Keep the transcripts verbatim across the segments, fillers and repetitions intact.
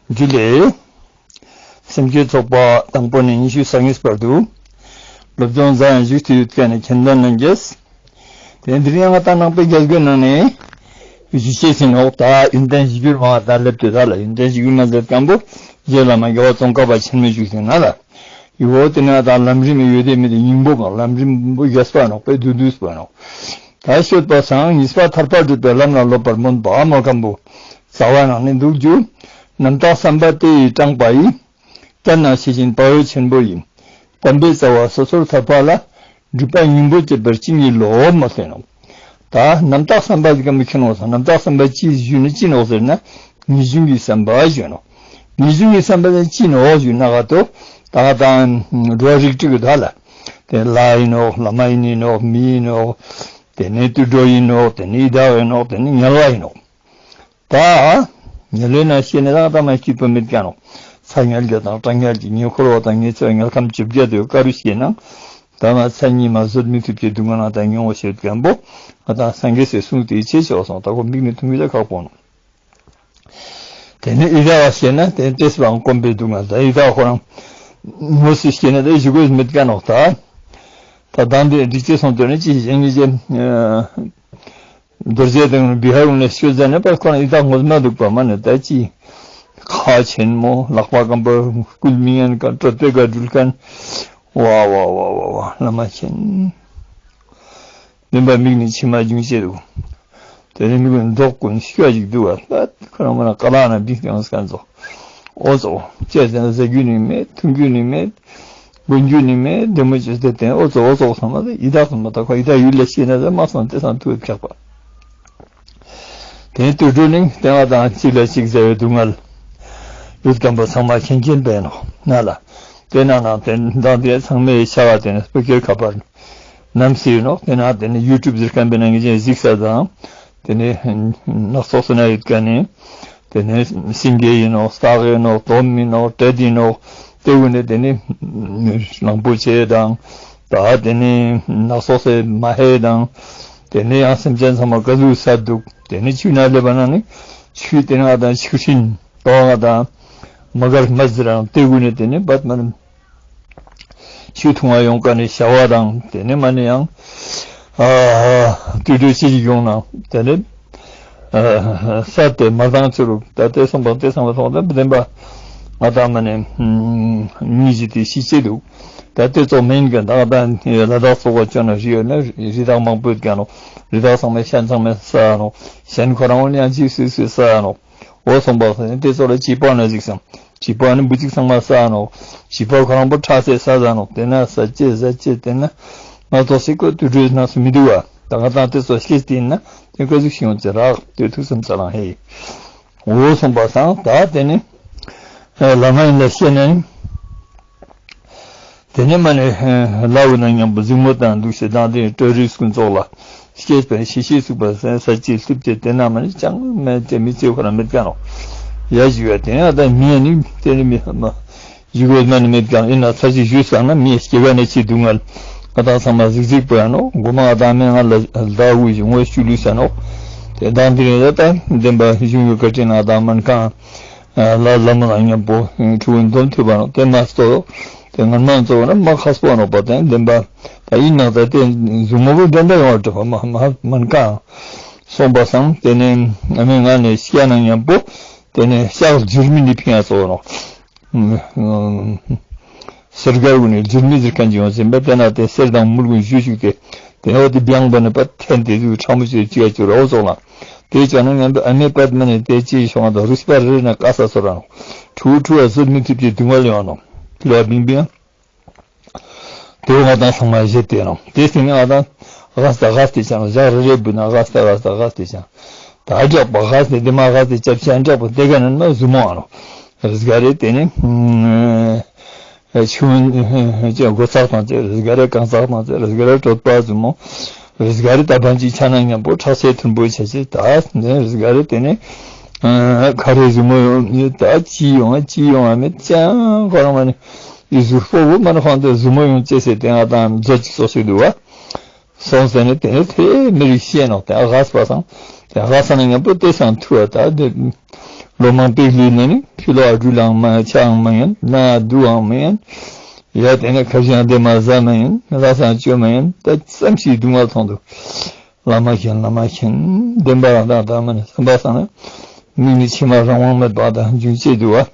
འཇུ་ལེ། སེམས་བསྐྱེད་ཚོགས་པ་དང་པོ་ནས་ཉི་ཤུ་རྩ་གཉིས་བར་དུ་སློབ་སྦྱོང་མཛད་ཡང་བཞུགས་ཏེ་ཡོད་མཁན་ནས་མཁྱེན་དོན་གནང་རྒྱས། དེ་འདིར་ཡང་ང་དང་ནང་པའི་རྒྱལ་སྒོའི་ནང་ནས་བཞུགས་བྱེད་ཟིན་འོག་ད་ཡོན་ཏན་གཞིར་གྱུར་མ་ད་སླེབས་དུས་ད་ལ་ཡོན་ཏན་གཞིར་གྱུར་མ་མཛད་མཁན་པོ་རྗེ་བླ་མ་རྒྱལ་བ་ཙོང་ཁ་པ་ཆེན་མོ་བཞུགས་ཟིན་ན་ལ། ཡུ་བོ་དེ་ནས་ད་ལམ་རིམ་ཡོད་དེ་མེད་དེ་སྙིང་པོ་གང་ལམ་རིམ་པོ་རྒྱས་པ་ནོག་པའི་བསྡུས་བསྡུས་པ་ནོག་ད་ཤོད་པ་སང་གཉིས་པ་ཐར་པ་སྒྲུབ་པའི་ལམ་ལ་སློབ་པར་སྨོན་པ་མོལ་ཁམ་བུ། རྩ་བ་ནང་ནས་འདུག་རྒྱུ། རྣམ་དག་བསམ་པ་དེ་ཡིས་དྲངས་པ་ཡིས། བསྐྱར་ན་ཤེས་བཞིན་དཔའ་བོ་ཆེན་པོ་ཡིས། བསྟན་པའི་རྩ་བ་སོ་སོར་ཐར་པ་ལ། སྒྲུབ་པ་སྙིང་པོ་བསྐྱེད་པར་ཅི་ཉིད་ལོ་མ་ཟེར་ནོ། ད་རྣམ་དག་བསམ་པ་ཟིག་ག་མི་ཁྱེར་ནོ་ཟེར། རྣམ་དག་བསམ་པ་ཅི་ཞུ་ནི་ཅི་ནོག་ཟེར་ན། ངེས་འབྱུང་གི་བསམ་པ་ཞུ་ནོ། ངེས་འབྱུང་གི་བསམ་པ་ལ་ཅི་ནོག་ཞུ་ན་ག་ཏོ། ད་དང་འགྲོ་བ་རིགས་དྲུག་གི་ད་ལ། དེ་ལྷ་ཡིན་ནོག་བླ་མ་ཡིན་ནོག་མི་ཡིན་ནོག་དེ་ནས་དུད་འགྲོ་ཡིན་ནོག་དེ་ནས་ཡི་དྭགས་ཡིན་ནོག་དེ་ནས་དམྱལ་བ་ཡིན་ནོག་ད་ཉེ་ལོའི་ནང་བཤད་ནས་ད་ད་མ་སྐྱིད་པ་མེད་ཀྱང་ནོ། ཚ་དམྱལ་བརྒྱད་དང་གྲང་དམྱལ་གྱི་ཉེ་འཁོར་བ་དང་ཉེ་ཚེ་བ་དམྱལ་ཁམས་བཅོ་བརྒྱད་དུ་དཀའ་རུ་བཤད་ནང་། ད་མ་ཚ་གཉིས་མ་བཟོད་མི་ཐུབ་ཀྱི་སྡུག་བསྔལ་ནང་དང་མྱོང་བ་བཤད་མཁན་པོ་ང་དང་སངས་རྒྱས་སྲས་གསུངས་ཏེ་ཆེ་ཆེ་བ་སོང་ད་ཁོ་མིག་ནས་འཐུང་གི་ད་ཁག་པོ་ནོ། དེ་ནས་ཡི་དྭགས་བཤད་ན་དེ་ཏེས་པའང་སྐོམ་པའི་སྡུག་བསྔལ་ད་ཡི་དྭགས་ཁོ་རང་ངོ་སུ་བཤད་ན་དེ་ཞུ་དགོས་མེད་ཀྱང་ནོ་ད། ད་དང་དེ་འགྲིག་ཅེས་སོང་དོན་ནི་ཅི་ཞིག་ཡིན་གྱི་རྗེ། རྡོ་རྗེ་དང་བི་ཧར་ལ་ཤོད་ཟ་ནས་པར་ཁོ་ན་ཡི་དྭགས་ངོ་མ་འདུག་པ་མ་ནི་ད་ཅི། ཁ་ཆེན་མོ་ལག་པ་སྐམ་པོ་སྐུལ་མི་ཉན་ཀ་སྤྲོ་ཏེ་ག་འགྲུལ་མཁན། ཝ་ཝ་ཝ་ཝ་ཝ་བླ་མ་ཆེན། བདེན་པ་མིག་ནས་མཆི་མ་འབྱུང་བྱེད་དུ། དེ་ནས་མིག་ནས་མདོག་ཀུན་ཤུ་ཡ་ཞིག་འདུག་བ་ད་ཁོ་རང་མ་ན་ཀ་ལ་ན་འབིག་ཀྱང་སྐད་ཚོ། ཨོ་ཙོ། ཅེས་ཟེར་ན་ཟ་རྒྱུ་ནི་མེད་འཐུང་རྒྱུ་ནི་མེད། དགོན་རྒྱུ་ནི་མེད་འདི་མོ་ཅེས་ཏེ་དེ་ཨོ་ཙོ་ཨོ་ཙོ་ཚང་མ་དེ་ཡི་དྭགས་ཚང་མ་ད་ཁོ་ཡི་དྭགས་ཡུལ་ལ་ཤེས་ན་དེ་མ་སོང་དེ་སང་ཐུག་ཆགས་པ། དེ་དུད་འགྲོ་ནི་བསྟན་པ་དང་གཅིག་ལ་གཅིག་ཟ་བའི་སྡུག་བསྔལ་ཡོད་མཁན་པོ་ཚང་མ་མཁྱེན་མཁྱེན་པས་ནོ་ན་ལ། དེ་ན་ན་དེ་མདང་དེ་ཚང་མའི་ཤ་བ་དེ་ནི་སྤུ་གེར་ཁ་པར་ནམ་སེ་ཡོད་ནོ། དེ་ན་དེ་ནི་ཡུ་ཊུབ་ཟེར་མཁན་པའི་ནང་གི་གཟིགས་ས་དང་། དེ་ནས་སྣ་ཚོགས་སུ་ན་ཡོད་མཁན་ནི། དེ་ནས་སེང་གེ་ཡིན་ནོ་སྟག་ཡིན་ནོ་དོམ་ཡིན་ནོ་དྲེད་ཡིན་ནོ། དེ་བོ་ནས་དེ་ནས་གླང་པོ་ཆེ་དང་། ད་དེ་ནས་སྣ་ཚོགས་སུ་མ་ཧེ་དང་། དེ་ནས་ཡང་སེམས་ཅན་ཚང་མ་ག་ཟུག་ས་འདུག་དེ་ནས་ཆུ་ན་སླེབས་པ་ན་ནི་ཆུ་དེ་ན་དང་ཆུ་ཤིན་ཏོ་ང་དང་མ་གར་མ་ཟི་རང་དེ་བོ་ནས་དེ་ནས་བད་མ་ནི། ཆུ་འཐུང་བ་ཡོང་ཀ་ནས་བྱ་བ་དང་དེ་ནས་མ་ནས་ཡང་། ཨ་དུད་འགྲོ་ཅི་ཞིག་ཡོང་ན་དེ་ནས། ཨ་ས་དེ་མ་བཏང་ཚུལ་ད་དེ་སོང་པ་དེ་སོང་པ་སོང་དེ་བདེན་པ། ང་དང་མ་ནས་མི་ཞིག་དེ་ཤི་ཆེ་འདུག་ད་དེ་ཚོ་མིན་གི་ད་ང་དང་ལ་དྭགས་ཚོ་བ་ཅོ་ན་རི་ཡོད་ན་རི་དྭགས་མང་པོ་ཡོད་ཀྱང་ནོ། རི་དྭགས་ཚང་མས་ཤན་ཚང་མས་ས་ནོ། ཤན་ཁོ་རང་ཡང་ཅི་སུས་སུས་ས་ནོ། འོ་སོང་པ་སོང་དེ་ཚོ་ལ་བྱིས་པ་ན་གཟིགས་སམ། བྱིས་པ་ནི་འབུ་ཅིག་ཚང་མ་ཟ་ནོ། བྱིས་པ་ཁོ་རང་པོ་ཁྲག་ཚད་ཟ་ཟ་ནོ། དེ་ན་ཟ་ཅེ་ཟ་ཅེ་དེ་ན། ང་ཚོ་ཞིག་གོ་དུད་འགྲོའི་ནང་སུ་མི་འདུག་བ། ད་ང་དང་དེ་ཚོ་སྐྱེས་དེ་ན་དེ་ག་ཟིག་ཤི་ཡོང་ཅེ་རག་དེ་ཐུགས་སེམས་ཚ་ལང་ཧེ། འོ་སོང་པ་སང་ད་དེ་ནི། ལ་མ་ཡིན་ལ་ཤེས་ནས། དེ་ནས་མ་ནས་ལ་འུ་ན་མཉམ་པོ་གཟིགས་མོ་དང་འདུག་ཞེ་སྡང་དེ་སྤྲོ་རིགས་ཀུན་ཚོགས་ལ་སྐྱེས་པའི་ཤི་ཤི་ཚུགས་པ་ཟན་ས་ཅི་སླེབས་ཏེ་དེ་ན་མ་ནས་ཅང་མེད་དེ་མི་ཚེ་ཁོ་ན་མེད་ཀ་ནོ། ཡ་ཞུ་ཡ་དེ་ཡང་ད་མི་ཡ་ནི་དེ་ནི་མི་མ་ཞུ་དགོས་མ་ནི་མེད་ཀ་ཡིན་ན་ཚ་ཅི་ཞུ་ས་ན་མི་སྐྱེ་བ་ནས་ཅི་སྡུག་བསྔལ་ང་དང་ཚང་མ་གཟིགས་གཟིགས་པོ་ཡ་ནོ། མགོ་མ་ང་དང་མེད་ང་ལ་ཟླ་དབུ་ཞིག་ངོ་ཤུ་ལུས་ས་ནོ། དེ་དང་དེ་རིང་ལ་ད་བདེན་པ་གཞུང་གི་བཀའ་དྲིན་ང་དང་མན་གང་། ལ་ལ་མོ་ལ་མཉམ་པོ་ཕྲུ་གུ་འཛོམས་ཐུབ་པ་ནོ། དེ་མ་གཏོགས་དེ་ངན་མ་གཙོ་བོ་ན་མ་ཁག་པོ་ནོ་པ་དེ་བདེན་པ་ད་ཡིན་ནང་ད་དེ་གཟུགས་མོ་བོ་འདྲ་འདྲ་ཡོང་བ་འགྲོ་བ་མ་མ་མན་གང་སོང་པ་སང་དེ་ནས་ཨ་མའི་ང་ནས་སྐྱ་ན་མཉམ་པོ་དེ་ནས་ཤག་འཇུར་མི་འདི་ཕིང་ཡ་གཙོ་བོ་ནོ། གསེར་སྒར་གུ་ནས་འཇུར་མི་ཟེར་མཁན་ཅིག་ཡོང་ཟིན་པས་དེ་ན་དེ་གསེར་དང་དངུལ་གུ་བཞུ་བཅུག་སྟེ་དེ་འོ་དེ་བྱང་པ་ནས་པ་འཐེན་དེ་ཚུགས་ཁྲ་མོ་ཆེ་གཅིག་ཡ་བཅུག་རོགས་ཚོགས་ལ། དེའི་ཅང་ན་ངན་པའི་ཨ་མའི་པད་མ་ནས་དེ་ཅི་ཤོང་བ་དང་རུས་པ་རེ་རེ་ན་དཀའ་ས་ཚོར་ར་ནོ། ཕྲུ་གུ་ཕྲུ་བ་བཟོད་མི་ཐུབ་ཀྱི་སྡུག་བསྔལ་ཡོང་ནོ། ལོ་བ་བིང་བིང་། དེ་བ་ང་དང་ཚང་མ་བཞེས་ཏེ་ནོ། དེ་སྟེང་ང་དང་ཨ་སྟ་ཨ་སྟེ་ཅང་ཞག་རེ་རེ་བུ་ན་ཨ་སྟ་ཨ་སྟ་ཨ་སྟེ་ཅང་། ད་འདྲག་པ་ཨ་སྟེ་དེ་མ་ཨ་སྟེ་ཅབ་ཅན་འདྲག་པ་དེ་ག་ནན་མ་གཟུགས་མོ་ཨ་ནོ། རིས་ག་རེ་དེ་ནི། ཆུ་ཅེ་སྒོ་ཚགས་དང་ཅེ་རིས་ག་རེ་རྐང་ཚགས་དང་ཅེ་རིས་ག་རེ་གྲོད་པ་ཟུ་མོ། རིས་ག་རེ་ད་བན་ཅིག་ཆ་ན་མཉམ་པོ་ཁྲག་ཚད་མཐུན་པོ་བྱ་ཅེ་ད་ནི་རིས་ག་རེ་དེ་ནི། ཁ་རེ་ཟུ་མོ་ཡོང་ནི་ད་ཅི་ཡོང་ཨ་ཅི་ཡོང་ཨ་མེད་ཅང་ཁོ་རང་མ་ནི་ཡི་ཟུ་སྤོ་བོ་མ་ནི་ཁོང་དེ་ཟུ་མོ་ཡོང་ཅེ་ཟེར་དེ་ང་དང་མཛོད་ཅིག་སོ་སོའི་འདུག་བ། སོང་ཟེར་ནས་དེ་ནས་དེ་མི་རིགས་ཤེས་ནོ། དེ་ཨ་ག་སྤ་སང་དེ་ཨ་ག་ས་ན་མཉམ་པོ་དེ་སང་ཐུ་བ་ད་དེ་ལོ་མང་པེག་ལུས་ནས་ནི་ ཕྱི་ལོགས་རུལ་ལའང་མ་ཆགས་མ་ཡིན། ན་སྡུག་འང་མ་ཡིན། ཡ་དེ་ནས་ཁ་བྱང་དེ་མ་ཟ་མ་ཡིན། ར་སང་བཅོས་མ་ཡིན། ད་བསམ་ཤེས་སྡུག་བསྔལ་མཐོང་འདུག་བླ་མ་མཁྱེན། བླ་མ་མཁྱེན། བདེན་པ་རང་དང་དང་མ་ནི་བསམ་པ་སང་ན། མིག་ནི་མཆི་མ་རང་དབང་མེད་པ་དང་འབྱུང་བྱེད་འདུག་བ།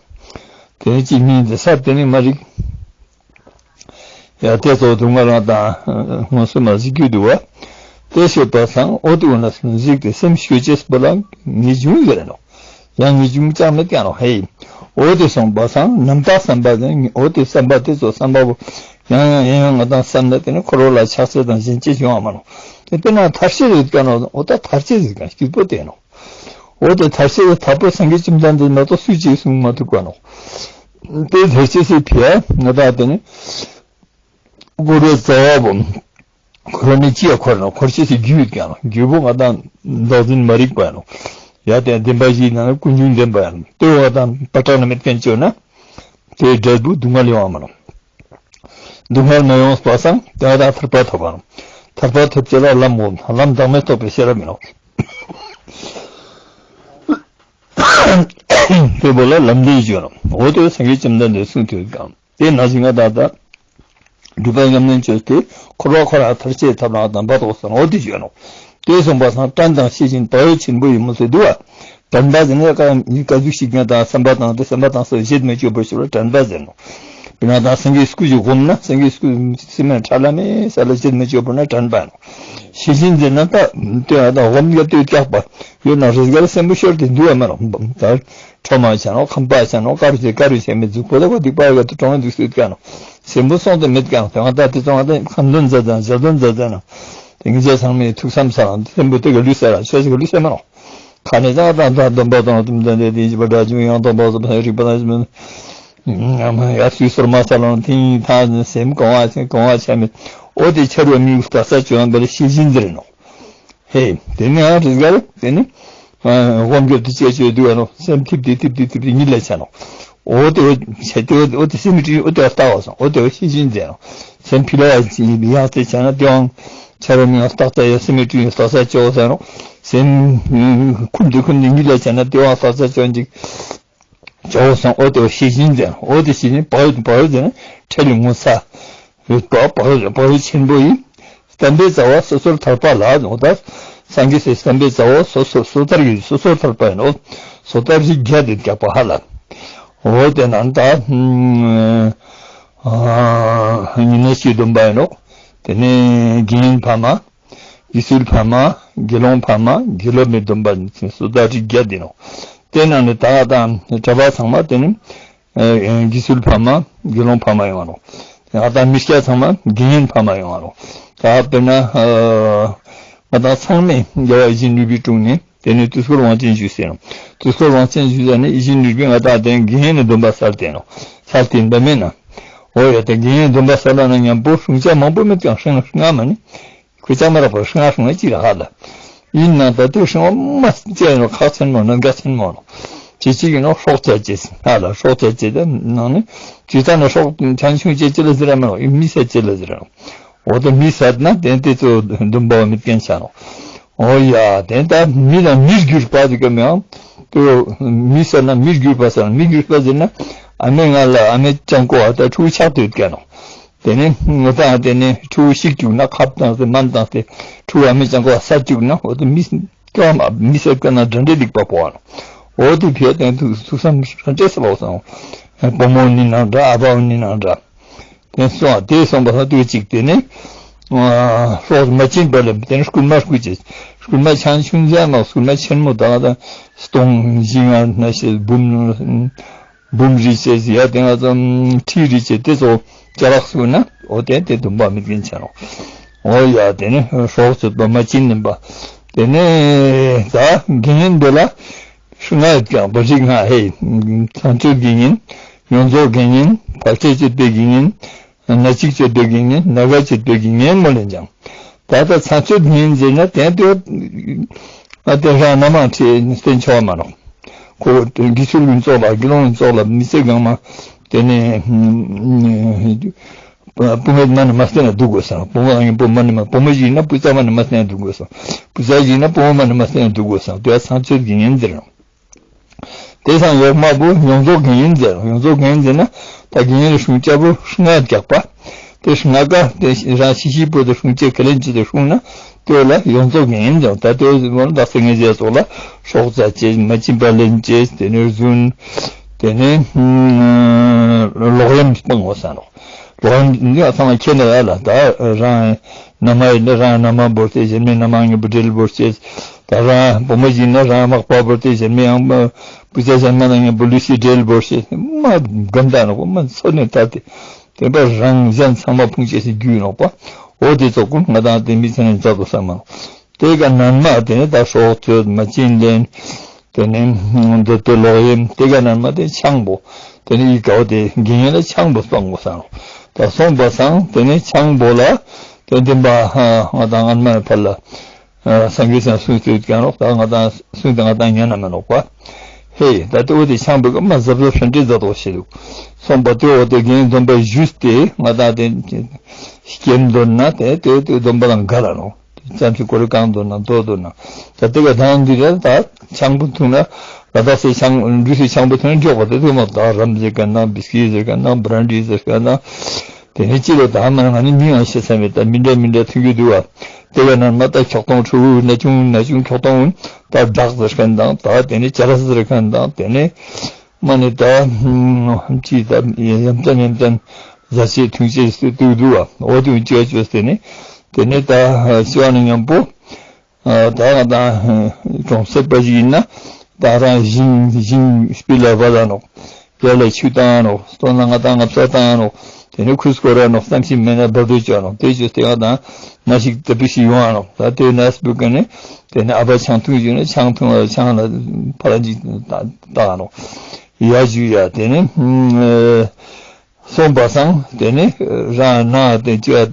དེ་ནི་ཅི་མིན་དེ་ས་དེ་ནི་མ་རིག་ཡ་དེ་ཚོ་སྡུག་བསྔལ་རང་དང་མངོན་སུམ་མ་གཟིགས་རྒྱུ་འདུག་བ། དེ་ཤོད་པ་སང་ཨོ་དེ་འོ་ན་གཟིགས་ཏེ་སེམས་ཤོད་ཅེས་པོ་ལ་ངེས་འབྱུང་ཡོད་རེད་ནོ། ཡང་ངེས་འབྱུང་ཅང་མེད་ཀྱང་ནོ། ཧེ། ཨོ་དེ་སོང་པ་སང་རྣམ་དག་བསམ་པ་དེ་ཨོ་དེ་བསམ་པ་དེ་ཚོ་བསམ་པ་པོ་ཡང་ཡང་ཡང་ཡང་ང་དང་བསམ་ན་དེ་ནི་འཁོར་བ་ལ་ཆགས་སྲེད་དང་ཞེན་ཆགས་ཡོང་བ་མ་ནོ། དེ་དེ་ན་ཐར་ཤེས་ཡོད་ཀྱང་ནོ། ཨོ་ད་ཐར་ཤེས་ཡོད་ཀྱང་སྐྱིད་པོ་དེ་ནོ། འོ་དེ་ཐར་ཤེས་ཀྱི་ཐར་པ་སངས་རྒྱས་བཅོམ་ལྡན་འདས་མ་གཏོགས་སུས་ཅིག་གསུང་མ་ཐུབ་པ་ནོ། དེ་ཐར་ཤེས་སི་ཕི་ཡ་ང་དང་དེ་ནི་འཁོར་བའི་རྩ་བ་བོ་འཁོར་ནི་ཅི་ཡ་འཁོར་ནོ། འཁོར་ཤེས་སི་རྒྱུ་ཡོད་ཀྱང་ནོ། རྒྱུ་བོ་ང་དང་བདག་འཛིན་མ་རིག་པ་ནོ། ཡ་དེ་བདེན་པ་བཞི་ནང་ཀུན་འབྱུང་བདེན་པ་ཡང་ལྟོས་པ་དང་པ་ཏྲ་ན་མེད་མཁན་བཅོས་ན་དེའི་འབྲས་བུ་སྡུག་བསྔལ་ཡོང་བ་མ་ནོ། སྡུག་བསྔལ་མ་ཡོང་བ་སང་དེ་ལ་ཐར་པ་ཐོབ་པ། ཐར་པ་ཐོབ་ཅེས་ལ་ལམ་འོང་། ལམ་བདག་མེད་རྟོགས་པའི་ཤེས་རབ་ཡིན་ནོ། དེ་བོ་ལ་ལམ་བདེན་ཞུ་ནོ། འོ་དེ་སངས་རྒྱས་བཅོམ་ལྡན་འདས་གསུངས་ཐུབ་ཀྱང་དེ་ན་ཞིག་ང་དང་ད་སྒྲུབ་པ་ཉམས་ལེན་བཅོས་ཏེ་འཁོར་བ་ཁོ་རང་ཐར་ཅེས་ཐབས་རང་དམ་པ་རྟོགས་སོང་འོ་དེ་ཞུ་ནོ། དེ་གསུངས་པ་སང་དྲན་དང་ཤེས་བཞིན་བག་ཡོད་ཆེན་པོ་ཡིན་མོ་ཟེར་འདུག་བ། དྲན་པ་ཟེར་ན་ཀ་ཀ་ཟུག་ཤིག་ཀྱང་དང་བསམ་པ་བཏང་སྟེ་བསམ་པ་བཏང་སྟེ་བཞེད་མི་སྤྱོད་པར་ཞུ་བ་དྲན་པ་ཟེར་ནོ། དཔེར་ན་དང་སེང་གེའི་སྐུ་ཞིག་བསྒོམས་ན་སེང་གེའི་སྐུ་སེམས་ཁྲ་ལམ་མེ་ས་ལ་བཞེད་མི་སྤྱོད་པར་ན་དྲན་པ་ནོ། ཤེས་བཞིན་ཟེར་ན་ད་ལྟོས་ད་སྒོམ་རྒྱབ་སྟེ་བཀྱག་པ་ཡོད་ན་རེས་འགའ་སེམས་པོ་ཤོར་ཏེ་འདུག་བ་མ་རོ། ད་ཁྲོ་མ་བྱ་ནོ་ཁམ་པ་བྱ་ནོ་དཀར་རུ་བྱེད་དཀར་རུ་བྱེད་མི་འཛུགས་པོ་ད་གོ་སྡིག་པ་ག་དུ་གྲོང་འདུག་སུས་བཀྱག་ནོ། སེམས་པོ་སོང་སྟེ་མེད་ཀྱང་དེ་ང་ད་དེ་ཚོ་ང་ད་ཁམ་དོན་མཛད་ཙང་ཞལ་དོན་མཛད་ཙང་ན་དེ་ངེད་ཅག་ཚང་མས་ཐུགས་བསམ་ས་རང་སེམས་པོ་དེ་ག་ལུས་ས་ར་ཆོས་ཞིག་ག་ལུས་ས་མ་རོ། ཁ་ནས་ཀྱང་ད་ལྟ་སྡོམ་པ་དང་སྡོམ་ལྡན་འདས་དེ་བཞི་པ་དགྲ་བཅོམ་ཡང་དག་པར་སོ་ཕན་རིག་པ་དང་ཡ་སུའི་སོར་མ་ས་ལོང་ཐིང་ཐང་སེམས་གང་བ་ཆེ་གང་བ་ཆེ་མེད་འོ་དེ་ཆ་རུ་མིའུ་རྟག་ས་བྱོན་པ་ལ་ཤེས་བཞིན་ཟེར་ནོ། ཧེ་དེ་ནི་ཡང་རིག་གར་དེ་ནི་དབང་སྒྱུར་དུ་བཅས་བཅོས་འདུག་ནོ། སེམས་ཐིབ་དེ་ཐིབ་དེ་ཐིབ་དེ་ཉིད་ལ་ཆ་ནོ། འོ་དེ་བ་ཆ་དེ་བ་འོ་དེ་སེམས་ཀྱི་འོ་དེ་བ་ལྟ་བ་སོང་འོ་དེ་བ་ཤེས་བཞིན་ཟེར་ནོ། སེམས་ཕི་ལ་བ་ཡང་དེ་ཆ་ན་དེ་བང་ཆ་རོ་མི་ཡང་རྟག་ས་ཡ་སེམས་ཀྱི་རྟག་ས་བཅོས་ཟེར་ནོ། སེམས་ཁུམ་དུ་ཁུམ་དུ་ཉིད་ལ་བྱས་ན་དེ་བ་ལྟ་ས་ཅོ་འཇིག་ཅོ་སང་འོ་དེ་བ་ཤེས་བཞིན་ཟེར། འོ་དེ་ཤེས་བཞིན་བག་ཡོད་བག་ཡོད་ཟེར་ན་ཁྲེལ་ལུ་ངོ་ཚ་ཡོད་པ་བག་ཡོད་བག་ཡོད་ཆེན་པོ་ཡིན། བསྟན་པའི་རྩ་བ་སོ་སོར་ཐར་པ་ལ་འོ་ད་སངས་རྒྱས་སི་བསྟན་པའི་རྩ་བ་སོ་སོ་སོ་ཐར་གྱི་སོ་སོར་ཐར་པ་ཡིན་ནོ། སོ་ཐར་གྱི་རྒྱ་དེ་རྒྱག་པ་ཧ་ལ། འོ་དེ་ན་ད་ཨ་ཉི་མ་ཤེས་སྡོམ་པ་ཡིན་ནོ། དེ་ནས་རྒན་ཕ་མ། དགེ་ཚུལ་ཕ་མ། དགེ་སློང་ཕ་མ། དགེ་སློབ་མའི་སྡོམ་པ་ནི་སོ་ད་རིགས་བརྒྱད་འདི་ནོ། དེ་ནང་ནས་ད་དང་གྲྭ་པ་ཚང་མ་དེ་ནི་དགེ་ཚུལ་ཕ་མ་དགེ་སློང་ཕ་མ་ཡོང་བ་ནོ། ད་ལྟ་མི་སྐྱ་ཚང་མ་དགེ་བསྙེན་ཕ་མ་ཡོང་བ་ནོ། ད་དཔེར་ན་ང་དང་ཚང་མས་རྒྱལ་བ་ཡིད་བཞིན་ནོར་བུའི་དྲུང་ནས་དེ་ནས་དུས་འཁོར་དབང་ཆེན་ཞུས་ཟེར་ནོ། དུས་འཁོར་དབང་ཆེན་ཞུས་ཟེར་ནས་ཡིད་བཞིན་ནོར་བུས་ང་དང་དེ་དགེ་བསྙེན་ནི་སྡོམ་པ་སལ་ཏེ་ནོ། སལ་ཏེ་འདི་མེད་ན། འོ་ཡ་དེ་དགེ་བསྙེན་སྡོམ་པ་སལ་ན་མཉམ་པོ་སྲུང་བྱ་མང་པོ་མེད་ཀྱང་སྲུང་སྲུང་ང་མ་ནི། ཁོས་ཅང་མ་རག་པར་སྲུང་ང་སྲུང་ང་ཅི་ར་ཧ་ལ། ཡིན་ན་ད་དེ་སྲུང་བ་མ་བཅད་ནོ་ཁག་ཆེན་མོ་ནོ་འགལ་ཆེན་མོ་ནོ། ཅི་ཅི་ཡིན་ནོ་སྲོག་བཅད་ཅེས་ཧ་ལ་སྲོག་བཅད་ཅེས་དེ་ནང་ནི། ཅི་ཙམ་ན་སྲོག་ཆང་ཆུང་ཅེས་ཅི་ལ་ཟེར་ར་མ་ནོ་ཡིན་མི་ཟེར་ཅི་ལ་ཟེར་ར་ནོ། འོ་དེ་མི་ཟེར་ན་དེ་དེ་ཚོ་སྡོམ་པ་མེད་མཁན་ཆ་ནོ། འོ་ཡ་དེ་ད་མི་དང་མིར་གྱུར་པ་དེ་ག་མེད་ཨང་། དེ་མི་ཟེར་ན་མིར་གྱུར་པ་ཟེར་ན་མིར་གྱུར་པ་ཟེར་ན་ཨ་མའི་ང་ལ་ཨ་མའི་ཅང་གོ་བ་ད་ཕྲུ་གུ་ཆགས་དུས་ཀ་ནོ། དེ་ནས་ངོ་ཚ་དེ་ནས་ཕྲུ་གུ་ཤིག་བཅུག་ན་ཁབ་བཏང་སྟེ་མམ་བཏང་སྟེ་ཕྲུ་གུ་ཨ་མའི་ཅང་གོ་བ་ས་བཅུག་ན་འོ་དེ་མི་ཀ་མ་མི་ཟེར་ཀ་ན་དྲན་འདྲེ་སྡིག་པ་པོ་བ་ནོ། འོ་དེ་ཕྱིར་དེ་ཐུགས་ཐུགས་བསམ་ར་འདྲེ་ས་ལོག་སོང་། བུ་མོ་ནི་ནང་འདྲ་ཨ་ཕ་ནི་ནང་འདྲ། དེ་སོང་དེ་སོང་པ་སང་དུས་གཅིག་དེ་ནས་སྲོག་མ་བཅིན་པ་ལ་དེ་ནས་རྐུན་མ་རྐུ་བྱེད། རྐུན་མ་ཆང་ཆུང་ཙམ་མ་རྐུན་མ་ཆེན་མོ་དག་དང་སྟོང་བཞི་ལྔ་ན་ཤེས་འབུམ་འབུམ་རིགས་བྱེད་ཡ་དེ་ང་ཚོ་ཁྲི་རིགས་བྱེད་དེ་ཚོ་ཅ་ལག་བཟོས་ན་འོ་དེ་དེ་སྡོམ་པ་མེད་མཁན་ཆ་རོགས། འོ་ཡ་དེ་ནས་སྲོག་གཅོད་པ་མ་བཅིན་ནིན་པ། དེ་ནས་ད་དགེ་བསྙེན་འདི་ལ་ལྔ་ཡོད་ཀྱང་བ་རིགས་ལྔ་ཧེ། ཚངས་སྤྱོད་དགེ་བསྙེན། ཡོངས་རྫོགས་དགེ་བསྙེན། བར་ཆད་གཅོད་པའི་དགེ་བསྙེན། སྣ་གཅིག་གཅོད་པའི་དགེ་བསྙེན། སྣ་འགའ་གཅོད་པའི་དགེ་བསྙེན་མོ་ལེན་ཀྱང་། ད་ལྟ་ཚངས་སྤྱོད་དགེ་བསྙེན་ཟེར་ན་དེ་ལྟོས། ཨ་དེ་རང་སྣ་མང་ཁྲིད་བསྟན་ཆོག་མ་རོགས། ཁོ་དགེ་ཚུལ་གྱི་ཚོགས་ལ་དགེ་སློང་གི་ཚོགས་ལ་མི་ཚེ་གང་མ་དེ་ནས་བུ་མོ་མ་ནི་མ་བསྟན་ན་སྡུག་དགོས་སམ། བུ་མོ་ཡིན་བུ་མ་ནི་མ་བུ་མོ་ཞིག་ཡིན་ན་བུ་ཚ་མ་ནི་མ་བསྟན་ན་སྡུག་དགོས་སམ། བུ་ཚ་ཞིག་ཡིན་ན་བུ་མོ་མ་ནི་མ་བསྟན་ན་སྡུག་དགོས་སམ། དེ་ཚངས་སྤྱོད་དགེ་བསྙེན་ཟེར་རོགས། དེ་སང་ཡོག་མ་བུ་ཡོངས་རྫོགས་དགེ་བསྙེན་མཛད། ཡོངས་རྫོགས་དགེ་བསྙེན་མཛད་ན་ད་དགེ་བསྙེན་ལ་སྲུང་སྐྱབས་བུ་ལྔ་རྒྱག་པ། དེ་ལྔ་ཀ་དེ་རང་ཤི་ཤི་བུ་དེ་སྲུང་སྐྱེ་ཁས་ལེན་བྱེད་དེ་སྲུང་ན་དེ་ལ་ཡོངས་རྫོགས་དགེ་བསྙེན་མཛད། ད་དེ་བོ་ལ་ད་སེ་ངེ་རྗེས་སོགས་ལ་སྲོག་རྩ་བཅད། མ་བྱིན་པ་ལེན་བྱེད། དེ་ནས་རྫུན། དེ་ནས་ལོག་གཡེམ་སྤང་དགོས་ས་ནོག། ལོག་གཡེམ་འདི་ཚང་མ་ཁྱེད་ནས་ཡ་ལ་ད་རང་མནའ་མ་ཡིན་ན་རང་མནའ་མ་བོར་ཏེ་གཞན་མའི་མནའ་མ་ངན་པ་འབྲེལ་བོར་ཅེས། ད་རང་བུ་མོ་ཡིན་ན་རང་མག་པ་བོར་ཏེ་གཞན་མའི་ཡང་བུ་ཚ་གཞན་མ་ན་ངན་པ་ལུས་ཤིག་འབྲེལ་བོར་ཅེས་མ་གམ་ད་ནོག་པ། མ་འཚོ་ནས་ད་དེ་དེ་པ་རང་གཞན་ཚང་མ་ཕུང་ཅེས་སི་རྒྱུ་ཡིན་ནོག་པ། འོ་དེ་ཚོ་ཀུན་ང་དང་དེ་མི་ཚེ་ནས་མཛད་དོ་བསམ་མ་ནོག། དེ་ག་ནན་མ་དེ་ནས་ད་སྲོག་གཅོད། མ་བྱིན་ལེན། དེ་ནས་འདོད་པའི་ལོག་གཡེམ། དེ་ག་ནན་མ་དེ་ཆང་བོ། དེ་ནས་ཡི་གའོ་དེ་དགེ་བསྙེན་ལ་ཆང་བོ་སྤང་དགོས་ས་ནོག། ད་སོང་པ་སང་དེ་ནས་ཆང་བོ་ལ་དེ་འདུན་པ་ང་དང་ཨན་མ་ཕར་ལ་སངས་རྒྱས་སང་སུན་ཟེར་ཀྱང་ནོག། ད་ང་དང་སུན་དེ་ང་དང་ཉན་ན་མེད་ནོག་པ། ཧེ་ད་དེ་འོ་དེ་ཆང་བོ་གི་མ་གཟབ་གཟབ་ཧྲན་ཏེ་མཛད་དོ་ཞེས་འདུག། སོང་པ་དེ་འོ་དེ་དགེ་བསྙེན་སྡོམ་པ་ཞུས་ཏེ་ང་དང་དེ་སྐྱེམས་འདོན་ན་དེ་དེ་དེ་སྡོམ་པ་དང་འགལ་ལ་ནོག། ཙམ་ཞིག་ཀོ་རེ་གང་འདོན་ན་མདོ་འདོན་ན། ད་དེ་ག་དང་འདི་རེད། ད་ཆང་བུ་འཐུང་ན་ལ་དྭགས་སའི་ཆང་འབྲུ་སའི་ཆང་བུ་འཐུང་ན་མགྱོགས་པ་དེ་ཐུག་མ། ད་རམ་ཟེར་ག་ན་བིས་ཀི་ཟེར་ག་ན་བྷ་རན་ཌི་ཟེར་ག་ན། དེ་ནས་ཅི་ལོ་ད་མ་ང་ནི་མིང་ང་ཤེས་ས་མེད། ད་མི་འདྲ་མི་འདྲ་ཐུག་གི་འདུག་བ། དེ་ག་ན་མ་ད་ཁྱོག་ཐོང་ཁྲུ་ན་ཆུང་ན་ཆུང་ཁྱོག་ཐོང་ད་བྲག་ཟེར་ག་ན་དང་། ད་དེ་ནས་ཅ་ར་ཟེར་ག་ན་དང་། དེ་ནས་མ་ནི་ད་ཅི་ད་ཡམ་ཙམ་ཡམ་ཙམ་བཟའ་ཆས་འཐུང་ཆས་སུ་འདུག་འདུག་བ། འོ་དེ་ཅི་ཅོས་དེ་ནས་དེ་ནས་ད་ཤི་བ་ནི་མཉམ་པོ། ད་ང་དང་གྲོང་གསེབ་པ་ཞིག་ཡིན་ན་ད་རང་ཞིང་ཞིང་སྤུས་ལ་བ་ད་ནོག། ཡ་ལ་ཆུ་བཏང་ནོག། སྟོན་ན་ང་དང་ང་ཚ་བཏང་ནོག། དེ་ནས་ཁུ་སྐོར་ར་ནོག། བསམ་ཤིང་མེད་ན་བར་དོ་ཅོ་ནོག། དེ་ཅོས་ཏེ་ང་དང་ན་ཞིག་ད་པི་ཞིག་ཡོང་ཨ་ནོག། ད་དེ་ན་སྤུ་ཀ་ནས་དེ་ནས་ཨ་ཕ་ཆང་འཐུང་ཞུས་ན་ཆང་འཐུང་ཆང་ལ་ཕ་ར་ཅིག་བཏང་ནོག། ཡ་ཞུ་ཡ་དེ་ནས། སོང་པ་སང་དེ་ནི་རང་ན་དེ་ཅི་ཡ་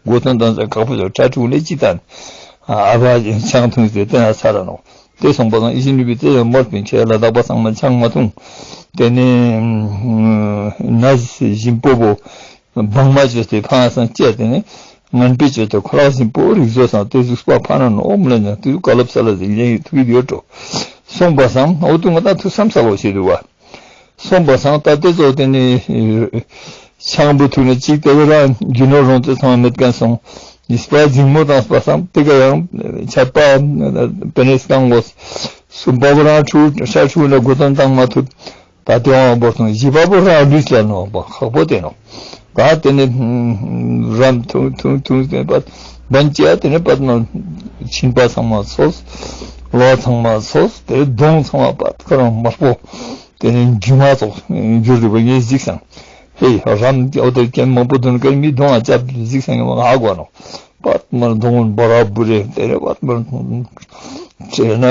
མགོ་ཐོན་དང་ཁག་པོ་ཚོ་ཁྲ་ཕྲུག་ལས་ཅི་ལྟར་ཨ་ཕ་ཆང་འཐུང་ཟེར་དེ་ན་ཚར་ར་ནོག། དེ་སོང་པ་སང་ཡིད་བཞིན་ནུས་པའི་རྩེ་ཡང་མོར་པིན་ཆེ་ལ་དྭགས་པ་ཚང་མ་ཆང་མ་འཐུང་། དེ་ནི་ན་བཞིན་པོ་བོ་བང་མ་བཅོས་ཏེ་ཕ་སང་བཅད། དེ་ནི་ངན་པས་བཅོས་ཏེ་ཁོ་རང་བཞིན་པོ་རིག་བཟོ་སང་དེ་གཟུགས་པ་ཕ་ན་ནོག་མི་ལ་ཉ་དུས་བཀའ་སློབ་ས་ལ་ཟིག་ལེན་ཡོད་ཐུག་ཡོད་འགྲོ། སོང་པ་སང་འོ་དུ་ང་ད་ཐུགས་བསམ་ས་ལོ་ཞེས་འདུག་བ། སོང་པ་སང་ད་དེ་ཚོ་དེ་ནི་ཆང་བུ་ཐུག་ནས་གཅིག་དེ་ག་རང་རྒྱུ་ནོར་རོང་ཚོ་ཚང་མ་མེད་མཁན་སོང་། ཡིས་པ་འཛིང་མོ་དང་སྤ་སང་དེ་ག་ཡང་ཆད་པ་པེ་ནེ་སྐང་གོ། སུམ་པ་བུ་རང་ཕྲུ་ཤ་ཕྲུ་ལ་སྒོ་ཐོན་བཏང་མ་ཐུབ། ད་དེ་དབང་བོར་སོང་། བཞི་པ་བུ་རང་ལུས་ལ་ནོག་པ་ཁག་པོ་དེ་ནོག། ད་དེ་ནི་རམ་ཐུང་ཐུང་ཐུང་དེ་པ་བན་ཅེ་དེ་ནི་པ་ནོ་ཕྱིན་པ་ཚང་མ་ཚོས། ལོ་ཚང་མ་ཚོས་དེ་གདོང་ཚང་མ་པ་ཁ་རང་དམར་པོ། དེ་ནས་རྒྱུ་མ་ཚོགས་འགྱུར་རེ་བ་ངས་གཟིགས་སང་། ཧེ་རམ་ཨོ་དེ་ཀྱེ་མང་པོ་དོན་ཀར་མི་གདོང་ང་ཅབ་གཟིགས་སང་ང་གོ་ནོ། པད་མར་གདོང་བོ་ར་བུ་རེ་དེ་རེ་པད་མར་བྱས་ན་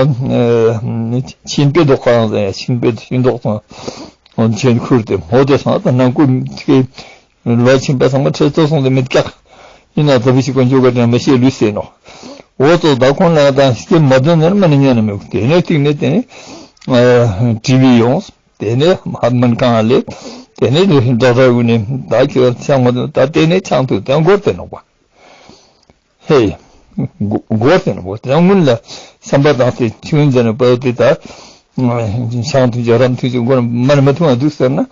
ཕྱིན་པའི་མདོག་ཁ་ཡང་ཟེར་ཕྱིན་པའི་ཤིང་ཏོག་ཚང་ཆེན་ཁུར་ཏེ་མོ་དེ་སང་ད་ནང་ཁུལ་གྱི་ལོ་ཕྱིན་པ་ཚང་མ་ཁྲེལ་ཚོ་སོང་དེ་མི་སྐྱག། ཡིན་ན་ད་བི་ཞིག་དཀོན་མཆོག་ག་དྲན་མ་ཤེས་ལུས་ཟེར་ནོ། འོ་ཙོག་ད་ཁོང་ལ་དང་སྐྱེ་མ་དོན་ནས་མ་ནི་ཉན་ན་མེད། དེ་ནས་ཐིག་ནས་དེ་ནས་ཊི་ཝི་ཡོང་། དེ་ནས་ཧ་མན་གང་ལས་དེ་ནས་འདྲ་འདྲ་བུ་ནས་ད་ཁྱོད་ཆང་མ་དོན་ད་དེ་ནས་ཆང་ཐུག་དེ་འགོར་དེ་ནོག་པ། ཧེ། འགོར་དེ་ནོག་པ། དེ་སྔོན་ལ་བསམ་པ་དང་དེ་ཆུང་ཟེར་ནས་པ་དེ་ད་ཆང་ཐུག་ཅག་རམ་ཐུག་ཅག་འགོར་མ་ནི་མ་ཐུག་ན་འདུག་ཟེར་ན།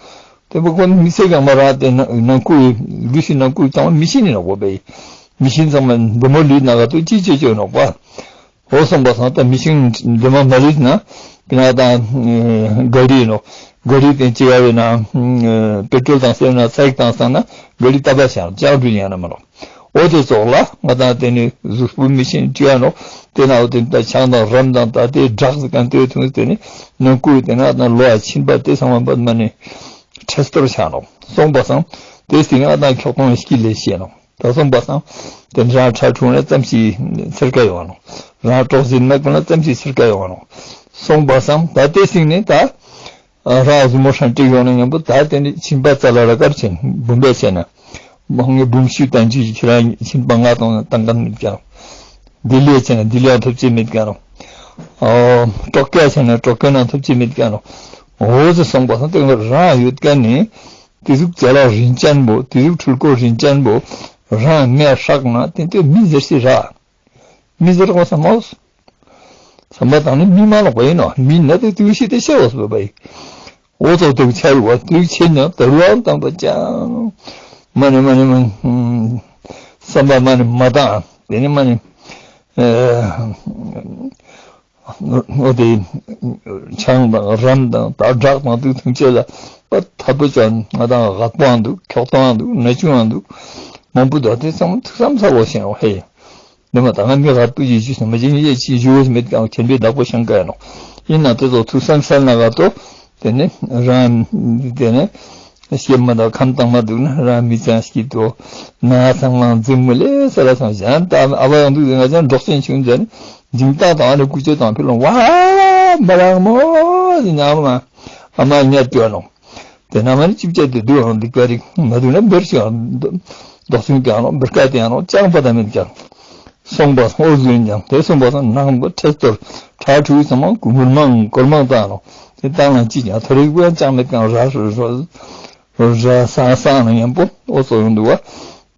དེ་པ་ཁོ་མི་ཚེ་གང་མ་རག་དེ་ན་ནང་ཁུལ་ལུས་ཤིང་ནང་ཁུལ་ཚང་མ་མི་ཤིན་ནི་ནོག་པ་བས། མི་ཤིན་ཚང་མ་འདི་མོ་ལུས་ན་ག་དུ་ཅི་ཅི་ཅོ་ནོག་པ། འོ་སོང་པ་སང་ད་མི་ཤིན་འདི་མ་མ་ལུས་ན་དེ་ན་ད་ག་རི་ནོག། ག་རི་དེ་ཅི་ག་བས་ན་པེ་ཊྲོལ་དང་སེ་ན་ཚ་ཡིག་དང་སང་ན་ག་རི་ཏ་པ་ཤང་ཅང་རུ་ཡང་ན་མ་ནོག། འོ་དེ་ཙོག་ལ་ང་དང་དེ་ནི་གཟུགས་པོ་མི་ཤིན་ཅི་ཡང་ནོག། དེ་ན་འོ་དེ་ད་ཆང་དང་རམ་དང་ད་དེ་སྦྲགས་ཟེར་གང་དེ་ཐུང་དེ་ནི་ནང་ཁུལ་དེ་ན་ད་ལོ་ཡ་ཕྱིན་པ་དེ་ཚང་མ་པད་མ་ནི། ཁྲེས་གཏོར་ཆགས་ནོག། སོང་པ་སང་དེ་སྟེང་ང་དང་ཁྱོག་ཐོང་སྐྱིད་ལས་བཤད་ནོག། ད་སོང་པ་སང་དེ་རང་ཁྲ་ཁྲུང་ན་ཙམ་ཞིག་ཚེར་ཀ་ཡོང་ནོག། རང་གྲོགས་ཟིན་མ་ཀུན་ན་ཙམ་ཞིག་ཚེར་ཀ་ཡོང་ནོག། སོང་པ་སང་ད་དེ་སྟེང་ནས་ད་རང་གཟུགས་མོ་ཧྲན་ཏིག་ཡོང་ན་མཉམ་པོ་ད་དེ་ནི་ཕྱིན་པ་རྩ་ལ་ར་དཀར་ཆེན་བུམ་པས་བྱས་ན་མ་ངའི་བུམ་ཤུལ་བསྟན་བཅོས་ཀྱི་ཁྱེད་རང་ཕྱིན་པ་ང་དང་བཏང་ག་མི་ཀྱང་། འདི་ལས་བྱས་ན་འདི་ལས་ཐོབ་ཅེས་མེད་ཀྱང་རུང་། ཨོ། གྲོགས་སྐལ་བྱས་ན་གྲོགས་སྐལ་ནང་ཐོབ་ཅེས་མེད་ཀྱང་རུང་། འོ་ཟེར་སོང་པ་སང་དེ་ང་རང་ཡོད་ཀ་ནི། དེ་ཟུག་ཅ་ལག་རིན་ཅན་པོ་དེ་ཟུག་འཕྲུལ་འཁོར་རིན་ཅན་པོ་རང་མེད་ཧྲག་ན་དེ་དེ་མི་ཟེར་སྲིད་ར། མི་ཟེར་གོ་ས་མོ། བསམ་པ་དང་ནི་མི་མ་ལོག་པ་ཡིན་ནོ། མི་ན་དེ་དུས་ཤི་དེ་ཤེས་བ་སོ་པ་ཡིན། འོ་ཙོག་དུ་ཆར་བ་དུས་ཆེ་ན་དུ་རུ་བ་དང་པ་ཅང་། མ་ནི་མ་ནི་མ། བསམ་པ་མ་ནི་མ་དང་དེ་ནི་མ་ནི། འོ་དེ། ཆང་དང་རམ་དང་ད་སྦྲག་དང་དུ་ཐུང་ཆེ་ལ་པ་ཐ་པོ་ཅང་ང་དང་ག་པོའང་འདུག་ཁྱོག་ཏོའང་འདུག་ན་ཆུང་ཡང་འདུག་མང་པོ་འདུག་དེ་ཚང་མ་ཐུགས་བསམ་ཚ་བོ་ཞེན་བ་ཧེ། འདི་མ་ད་ང་མི་ཧ་ཏུ་ཡི་ཞུ་སོང་མ་ཅིག་ཡེ་ཅི་ཞུ་བོ་མེད་ཀྱང་ཁྱེད་པའི་བདག་པོ་ཤང་ཀ་ཡ་ནོ། ཡིན་ན་དེ་ཚོ་ཐུགས་བསམ་སལ་ན་ག་ཏོ། དེ་ནི་རང་དེ་ནི་སྐྱེ་མ་དང་ཁམས་དྭངས་མ་འདུག་ན་རང་མི་ཚང་སྐྱིད་དོ། ན་ཚང་མང་འཛིང་མི་ལས་ས་ལ་ཚང་གཞན་ད་ཨ་བ་ཡང་འདུག་ང་ཚང་འབྲོག་ཆེན་ཆུང་མཛད་ནི་འཛིང་སྟངས་དང་ཨ་ནི་ཀུ་ཅོ་དང་ཕི་ལོང་བ་མ་རང་མོ་ཟི་ཉག་མ་ཨ་མ་ཉར་ཏུ་ཡ་ནོ། དེ་ན་མ་ནི་ཅིབ་ཅ་དེ་འདུག་ཨང་འདུག་པ་རིག་མ་འདུག་ན་འབེར་ཞིག་ཨང་། རྡོག་ཚིག་ཀྱང་ནོ་འབེར་ཀ་དེ་ཡང་ནོ་ཅང་པ་དང་མེད་ཀྱང་། སོང་པ་སོང་ཨོ་ཟུན་ཀྱང་དེ་སོང་པ་སོང་ནང་པ་ཁྲེས་གཏོར་ཁྲ་ཁྲུས་ཚང་མ་ཀུ་མུར་མང་སྐོར་མང་བཏང་ནོ། དེ་བཏང་ལ་ཅི་ཀྱང་ཐོ་རེག་པོ་ཡང་ཅང་མེད་ཀྱང་ར་ར་ར་སང་སང་ནང་ཡང་པོ་ཨོ་ཙོ་ཡོང་འདུག་བ།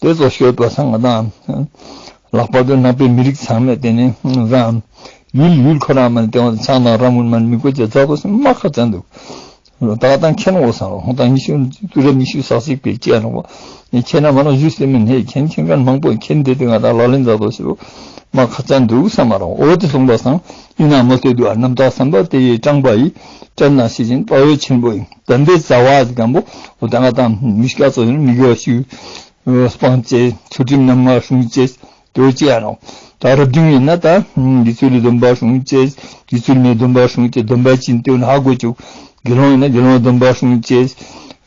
དེ་ཚོ་ཤོད་པ་སང་ང་དང་། ལྷག་པར་དུ་ནང་པའི་མི་རིགས་ཚང་མས་དེ་ནི་རང་ཡུལ་ཡུལ་ཁོ་རང་མ་ནི་དེ་བ་ཆང་དང་ར་མུན་མ་ནི་མི་དགོས་ཀྱི་རྫ་པོ་སེ་མ་ཁ་ཚན་འདུག་ད་ལྟ་མཁྱེན་འོ་སང་ཧོང་ཏང་ཉི་ཤུ་དུས་རབས་ཉི་ཤུ་རྩ་གཅིག་པའི་སྐྱེས་རོང་བ་མཁྱེན་ན་མ་ནོ་ཞུ་སེ་མིན་ཧེ་མཁྱེན་མཁྱེན་མཁན་མང་པོ་མཁྱེན་དེ་དེ་ང་དང་ལག་ལེན་མཛད་དོ་ཞེ་པོ་མ་ཁ་ཚན་འདུག་བསམ་མ་རོང་འོ་དེ་གསུངས་པ་སང་ཡིན་ན་མོ་སྟེ་འདུག་ཨ་རྣམ་དག་བསམ་པ་དེ་ཡི་སྤྲང་པ་ཡི་སྤྲན་ན་ཤེས་བཞིན་དཔའ་བོའི་ཆེན་པོ་ཡིན་དམ་པའི་རྩ་བ་ཟིག་གམ་པོ་འོ་ད་ང་དང་མི་སྐྱ་ཚོ་ཡིན་མི་དགོས་ཞུ། སྤང་བཅས་ཚུལ་ཁྲིམས་རྣམ་ལྔ་སྲུང་བཅས་དོ་ཅི་ཡ་ནོ། ད་རབ་བྱུང་ཡིན་ན་ད་དགེ་ཚུལ་ལས་སྡོམ་པ་སྲུང་བཅས་དགེ་ཚུལ་མའི་སྡོམ་པ་སྲུང་བཅས་སྡོམ་པ་ཅི་ཡིན་དེ་ཧ་གོ་བཅུག་དགེ་སློང་ཡིན་ན་དགེ་སློང་སྡོམ་པ་སྲུང་བཅས་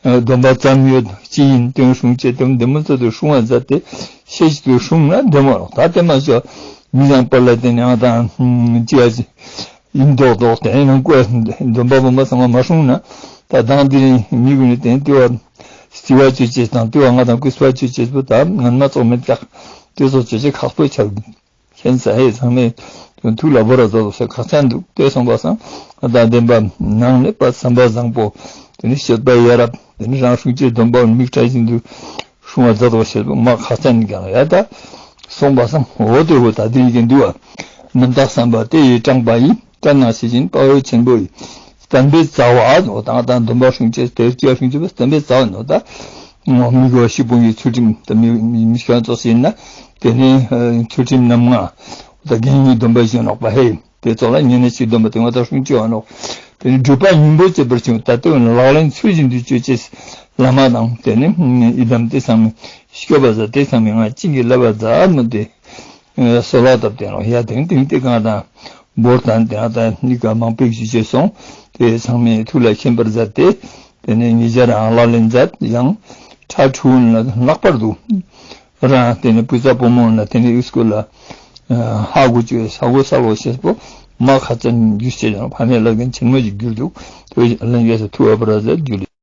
སྡོམ་པ་ཙམ་ཡོད་ཅི་ཡིན་དེ་སྲུང་བཅས་དེ་འདི་མོ་ཚོ་དེ་སྲུང་བ་མཛད་དེ་ཤེས་ཅི་དེ་སྲུང་ན་འདི་མོ་རོ་ད་དེ་མ་ཤོ་མི་ཡང་པ་ལ་དེ་ནས་ང་དང་ཅི་ཡ་ཅི། ཡིན་མདོག་མདོག་དེ་ནང་བཀོད་འདོན་པ་བུམ་པ་ཚང་མ་མ་སྲུང་ན་ད་དང་དེ་རིང་མི་ཀུན་ནས་དེ་ལྟེ་བ་ལྟེ་བ་གཅོད་བྱེད་དང་ལྟེ་བ་ང་དང་ཀུས་པ་གཅོད་བྱེད་པོ་ད་ངན་མ་ཙོག་མེད་ཀྱག་དེ་ཚོ་གཅོད་བྱེད་ཁག་པོ་ཆགས་མཁྱེན་ས་ཧེ་ཚང་མས་ཐུགས་ལ་བོར་བ་ཚོ་ཁག་ཅན་འདུག་དེ་སོང་པ་སང་ད་བདེན་པ་ནང་ནས་པ་བསམ་པ་བཟང་པོ་དེ་ནི་སྤྱོད་པ་ཡ་རབས་དེ་ནི་རང་སྲུང་བྱེད་སྡོམ་པ་མིག་བཀྲ་བཞིན་དུ། སྲུང་བ་མཛད་དོ་ཞེས་མ་ཁ་ཚན་ཀྱང་ཡ་ད། སོང་པ་སང་འོ་དེ་འོ་ད་དེ་ཡི་གེ་འདུལ་བ། རྣམ་དག་བསམ་པ་དེ་ཡི་སྤྲང་པ་ཡི་སྤྲ་ནང་ཤེས་བཞིན་དཔའ་བོའི་ཆེན་པོ་ཡི། བསྟན་པའི་རྩ་བ་འོ་དང་དང་སྡོམ་པ་སྲུང་བྱེད་དེ་སྐྱེ་སྲུང་བྱེད་པ་བསྟན་པའི་རྩ་བ་ནོ་ད། མི་དགོས་ཤི་སྤོང་གི་ཚུལ་ཁྲིམས་དེ་མི་མི་ཤ་ཙོགས་ཤིག་ཡིན་ན། དེ་ནི་ཚུལ་ཁྲིམས་རྣམ་ལྔ། ད་རྒན་ཡོལ་སྡོམ་པ་བཞིན་ནོག་པ་ཧེ། དེ་ཚོ་ལ་ཉན་ནས་ཅི་སྡོམ་པ་དེ་ང་ད་སྲུང་སྐྱོབ་བ་ནོ། དེ་ནི་སྒྲུབ་པ་སྙིང་པོ་བྱེད་པར་བྱུང་ད་ལྟ་བས་ན་ལག་ལེན་ཚུལ་བཞིན་དུ་སྤྱོད་ཅེས་བླ་མ་དང་དེ་ནི་ཡི་དམ་དེ་ཚང་མས་སྐྱོབ་པ་ཟ་དེ་ཚང་མས་ང་གཅིག་གིས་བསླབ་པ་ཟ་མི་དེ། གསོལ་བ་བཏབ་དེ་ནོ་ཡ་དེང་དེང་དེ་གང་དང་། བོར་དང་དེ་ང་དང་ནི་ག་མང་པོས་ཞུ་བྱས་སོང་། དེ་ཚང་མས་ཐུགས་ལ་མཁྱེན་པར་མཛད་དེ། དེ་ནས་ཉེ་ཆར་ཡང་ལག་ལེན་མཛད་ཡང་ཁྲ་ཁྲུ་ལ་ལྷག་པར་དུ། རང་དེ་ནས་བུ་ཚ་བུ་མོ་ལ་དེ་ནས་ཨུ་སྐུ་ལ་ཧ་གོ་བཅོས་ས་གོ་ས་ལོ་ཤེས་པོ་མ་ཁ་ཚ་རྒྱུ་ཤེས་ཀྱང་ཕ་མའི་ལག་ལེན་ཆེན་མོ་ཞིག་གྱུར་འདུག་དེ་ལན་རྒྱས་སུ་ཐུགས་ཨ་པ་ར་ཟེར་རྒྱུ་ལས།